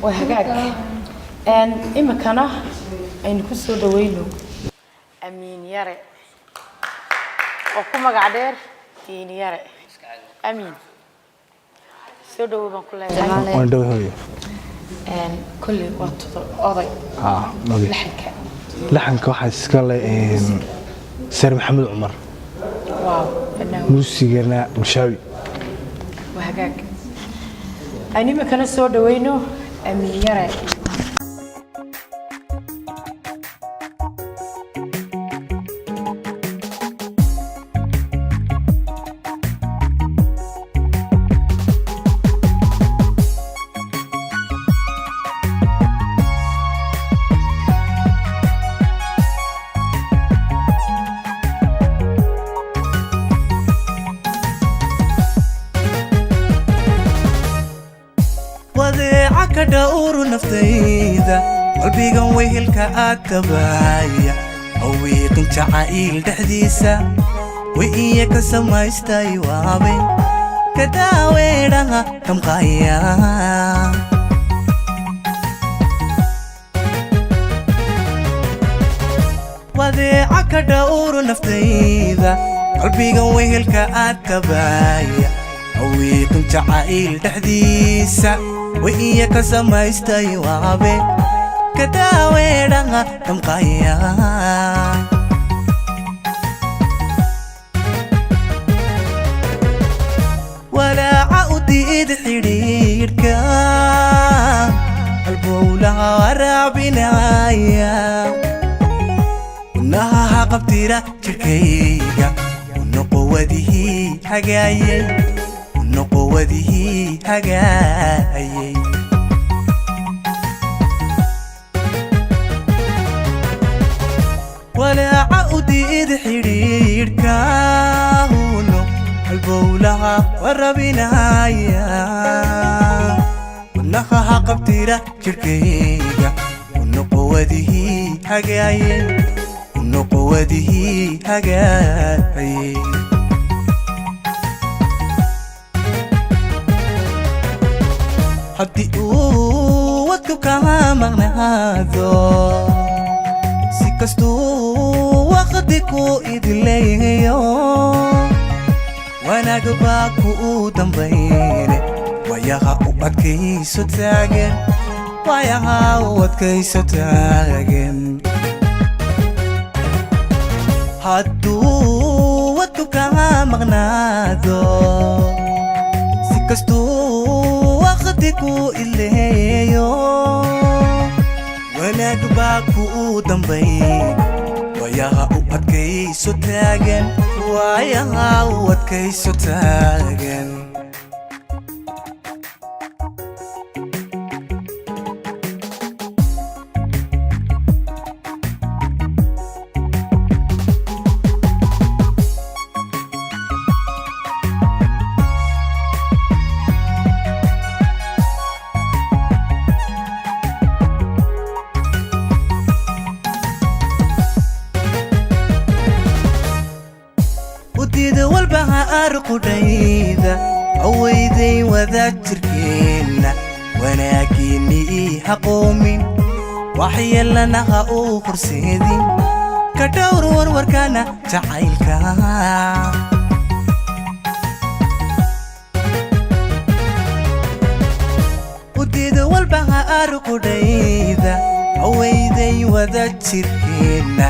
Waa hagaag. Iminkana aynu ku soo dhaweyno Amiin Yare oo ku magac dheer Diin Yare. Amiin, soo dhawow baan ku leeyahay. Waan dhow, hooyo. Kolley waa todo oday. Haa, oday. Laxanka? Laxanka waxaa iska le Seer Maxamed Cumar. Waaw, fanaan. Muusigana Bulshaawi. Waa hagaag, aynu iminkana soo dhaweyno Amiin Yare. Wadeeca ka dhowru naftayda, qalbigan wehelka aad tabaaya, hawiiqin jacayl dhexdiisa way iya ka samaystay waabe ka daaweedhaha kamqaya. Wadeeca ka dhowru naftayda, qalbigan wehelka aad tabaaya, hawiiqin jacayl dhexdiisa way iya ka samaystay waabe ka daaweedhaha kamqaya. Walaaca u diid xidhiidhka halbowlaha waraabinaya, unaha ha qabtira jidhkayga, unoqo wadihii hagaayay, unoqo wadihii hagaayay. Walaaca u diid xidhiidhka huno halbowlaha warabinaya, unaha ha qabtira jidhkayga, unoqo wadihii hagaayay, unoqo wadihii hagaayay. Haddii uu wadku kama maqnaado, si kastuu waqti ku idileeyo, wanaag baa ku dambayne. Wayaha u adkayso taagan, wayaha u adkayso taagan. Hadduu wadku kama maqnaado, si kastuu waqti ku ileeyo, wanaag baa ku dambayn. Wayaha u adkayso taagan, waayaha u adkayso taagan. Udiida walba ha arqudhayda, aweyday wadaag jirkeenna, wanaagiinni ha qoomin, waxyeelana ha uu horseedin, ka dhowr warwarkana jacaylka. Udiida walba ha arqudhayda, aweyday wadaag jirkeenna,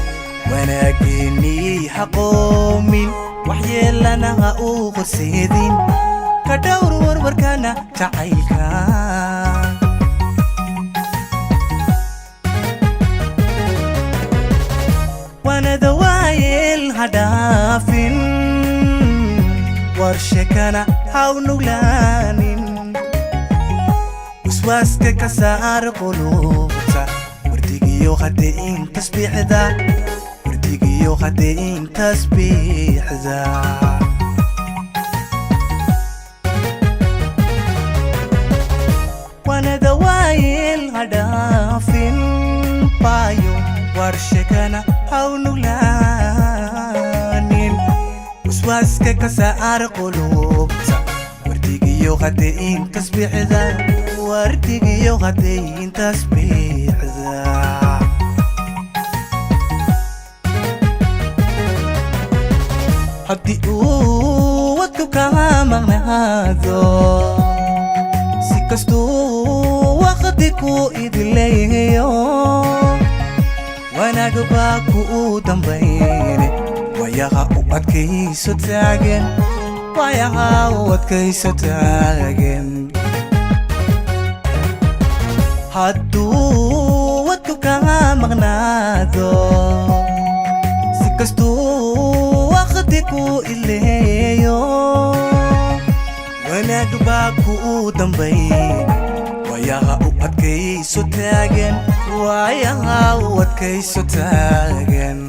wanaageennii ha qoomin, waxyeelana ha uu horseedin, ka dhowr warwarkana jacaylka. Wanada waayeel ha dhaafin, warshekana ha u nuglaanin, waswaaska ka saar qulubta, wardigiyo haddee in tasbiixda, wardigiyo haddee in tasbiixda. Wanada waayeel ha dhaafin baayo, warshekana ha u nuglaanin, waswaaska ka saar qulubta, wardigiyo haddee in tasbiixda. Wardigiyo hadday intaas biixda. Haddii uu wadku kaa maqnaado, si kastuu waqti ku idileeyo, wanaag baa ku dambayne. Wayaha u adkayso taagan, wayaha u adkayso taagan. Hadduu wadku kaa maqnaado, si kastuu waqti ku ileeyo, wanaag baa ku dambay. Wayaha u adkayso taagan, waayaha u adkayso taagan.